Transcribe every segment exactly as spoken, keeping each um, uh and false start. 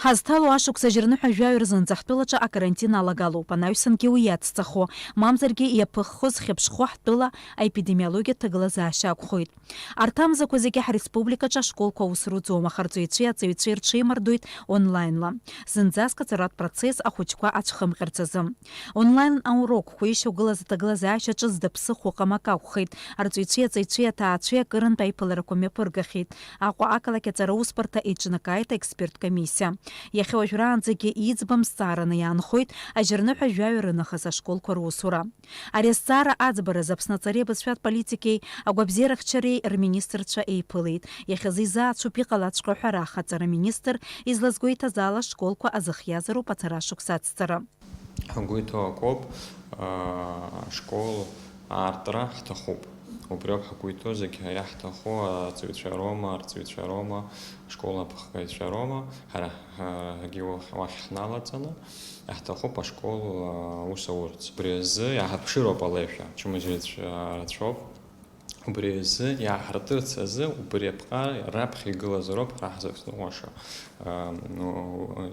Ҳазҭало ашықәс ажьырныҳәа жәаҩа рзынӡа ҳтәылаҿы акарантин алагалоуп, анаҩсангьы уи иацҵахо, мамзаргьы иаԥыххо зхьыԥшхо ҳтәыла аепидемиологиатә ҭагылазаашьа акәхоит. Арҭ амзақәа зегьы ҳреспубликаҿы ашколқәа аус руӡом, аха арҵаҩцәеи аҵаҩцәеи рҽеимардоит онлаинла. Зынӡаск аҵаратә процесс ахәыҷқәа ацәхымҟьарц азы. Онлайн аурокқәа ишьақәгылаз аҭагылазаашьа ҿыц даԥсыхәо ҟамак акәхеит. Арҵаҩцәеи аҵаҩцәеи аҭаацәеи акырынтә аиԥыларақәа мҩаԥыргахьеит. Аҟәа ақалақь аҵара усбарҭа еиҿнакааит аекспертә комиссиа. Иахьа уажәраанӡагьы иӡбам зҵаараны иаанхоит ажьырныҳәа жәаҩа рынахыс ашколқәа русура. Ари азҵаара аӡбаразы Аԥсны аҵареи абызшәатә политикеи агәабзиарахьчареи рминистрцәа еиԥылеит. Иахьазы изаацәоуп иҟалаҵәҟьоу ҳәа раха аҵара аминистр излазгәеиҭаз ала ашколқәа азыхиазароуп аҵара шықәса ацҵара. Ҳгәы иҭоу акоуп, аа, ашкол аартра ҳҭахуп. Убриоуп ҳгәы иҭоу, зегь иаҳҭаху аҵаҩцәа роума, арҵаҩцәа роума, ашкол аԥхгаҩцәа роума, ҳара, ҳарагьы уахь, уахь ҳналаҵаны, иаҳҭахуп ашкол, аа, аус аурц. Убри азы иааҳарԥшыроуп алеишәа, ачымазаҩцәа рацәоуп. Убри азы иааҳартырц азы убри аԥҟара раԥхьа игылазароуп ҳара ҳзыхныҟәаша. Ам, ну,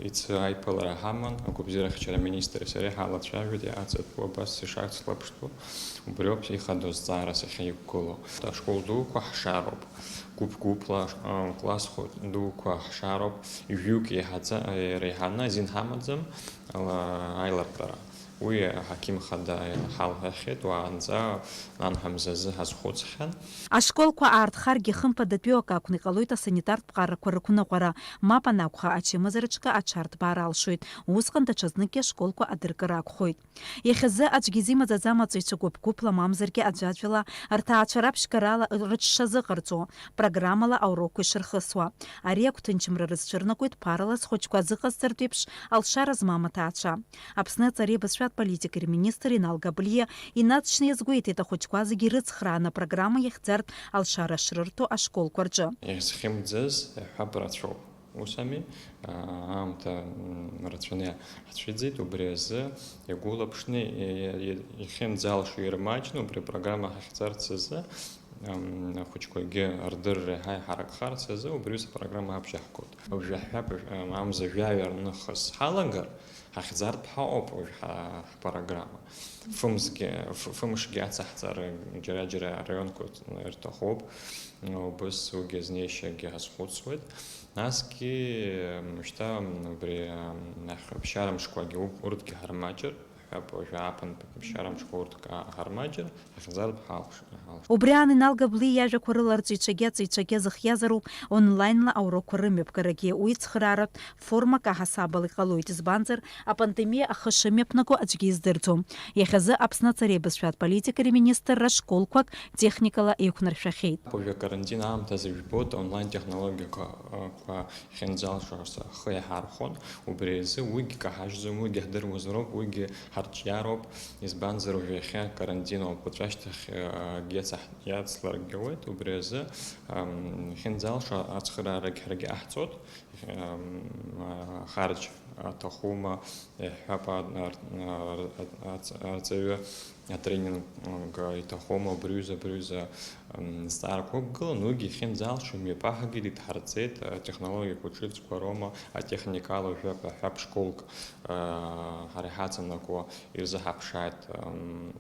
ицы аиԥылара ҳаман, агәабзиарахьчара аминистри сареи ҳалацәажәеит, иҟаҵатәу абас ишацклаԥштәу, убриоуп ихадоу зҵаарас иахьа иқәгылоу. Ашкол дуқәа ҳшароуп, гәыԥ-гәыԥла, а, класс хәы-, дуқәа ҳшароуп, ҩҩык еиҳаӡа-, иреиҳаны азин ҳамаӡам, ала-, аилартәара. Уи аҳақьым хада иҳалҳәахьеит, уаанӡа анҳәа мзазы ҳазхәыцхьан. Ашколқәа аартхаргьы, хымԥадатәиу акы акәны иҟалоит асанитартә ԥҟарақәа рықәныҟәара, мап анакәха, ачымазараҿкы аҽарҭбаара алшоит, усҟан даҽазныкгьы ашколқәа адыркыра акәхоит. Иахьазы аӡәгьы изимаӡаӡам аҵаҩцәа гәыԥ-гәыԥла мамзаргьы аӡәаӡәала рҭаацәа раԥшьгарала рыҽшазыҟарҵо, программала аурокқәа ишырхысуа. Ари агәҭынчымра рызцәырнагоит ԥарала зхәыҷқәа азыҟазҵартә еиԥш алшара змам аҭаацәа. Аԥсны аҵареи абызшәатә политикеи рминистр Инал Габлиа инаҵшьны иазгәеиҭеит ахәыҷқәа зегьы ирыцхрааны апрограмма иахьӡартә алшара шрырҭо ашколқәа рҿы. Иахьзхьымӡаз ҳәап рацәоуп. Усами, аа, аамҭа, м, рацәаны ҳцәыӡит, убри азы иагәылаԥшны и-, и-, ихьынӡалшо ирмаҷны убри апрограмма ҳахьӡарц азы, ам, ахәыҷқәагьы рдырра иаҳа иҳаракхарц азы убри аҩыза апрограмма абжьаҳгоит. Уажәы ҳҳәап, ам-, амза жәаҩа рнахыс ҳалагар, ҳахьӡартә ҳаҟоуп уажә ҳа-, ҳпрограмма. Фымзгьы, ф-, фымшгьы ацаҳҵар џьара-џьара араионқәа ирҭахуп. Убыс уигьы азнеишьагьы ҳазхәыцуеит. Насгьы, м, шьҭа, м, убри, м, ахь-, аԥсшьара мшқәагьы у-, урҭгьы ҳармаҷыр, ҳәап, уажәы ааԥынтәи аԥсшьара мшқәа урҭк, а, ҳармаҷыр, ҳахьӡартә ҳалш-, ҳалш-. Убри аан Инал Габлиа иажәақәа рыла арҵаҩцәагьы аҵаҩцәагьы азыхиазароуп онлаинла аурокқәа рымҩаԥгарагьы. Уи цхырааратә формак аҳасабала иҟалоит, избанзар, апандемиа ахы шымҩаԥнаго аӡәгьы издырӡом. Иахьазы Аԥсны аҵареи абызшәатә политикеи рминистрра школқәак техникала еиқәнаршәахьеит. Уажәы акарантин аамҭазы ижәбоит, онлайн технологиақәа, ы, қәа ихьынӡалшо ахы иаҳархәон. Убри азы уигь каҳажьӡом, уигь иаҳдыруазароуп, уигь ҳарҿиароуп. Избанзар, уажәы иахьа карантин ауп, уаҵәы ашьҭахь, ы, акгьы ацаҳ-, иацларгьы ауеит. Убри азы, ам, ихьынӡалшо ацхыраарагь ҳаргьы ҟаҳҵоит. Ам, а, харџь аҭахума, иаҳҳәап, а, ар-, ар-, аҵ-, арҵаҩы атренинг иҭахума, убри аҩыза, абри аҩыза, ам, зҵаарақәа ықәгылан, уигьы ихьынӡалшо мҩаԥаҳагеит, идҳарҵеит, атехнологиақәа ҿыцқәа роума, атехникала уажәы аҳәап школк, а, ҳара иҳацанакуа ирзыҳаԥшааит, ам,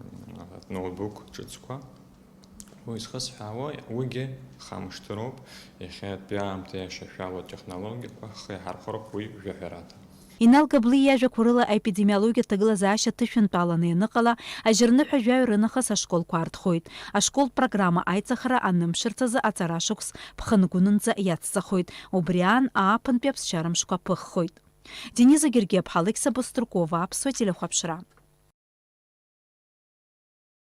ноутбук ҿыцқәа. Уи зхысҳәаауа, уигьы хамышҭыроуп, иахьатәи аамҭа иашьашәало атехнологиақәа ҳхы иаҳархәроуп уи жәаҳәарада. Инал Габлиа иажәақәа рыла, аепидемиологиатә ҭагылазаашьа ҭышәынтәаланы ианыҟала, ажьырныҳәа жәаҩа рынахыс ашколқәа аартхоит. Ашколтә программа аиҵахара анымшәырц азы аҵара шықәс ԥхынгәынынӡа иацҵахоит. Убри аан ааԥынтәи аԥсшьара мшқәа ԥыххоит. Дениза Гергиаԥҳа, Алықьса Быструкова, Аԥсуа телехәаԥшра.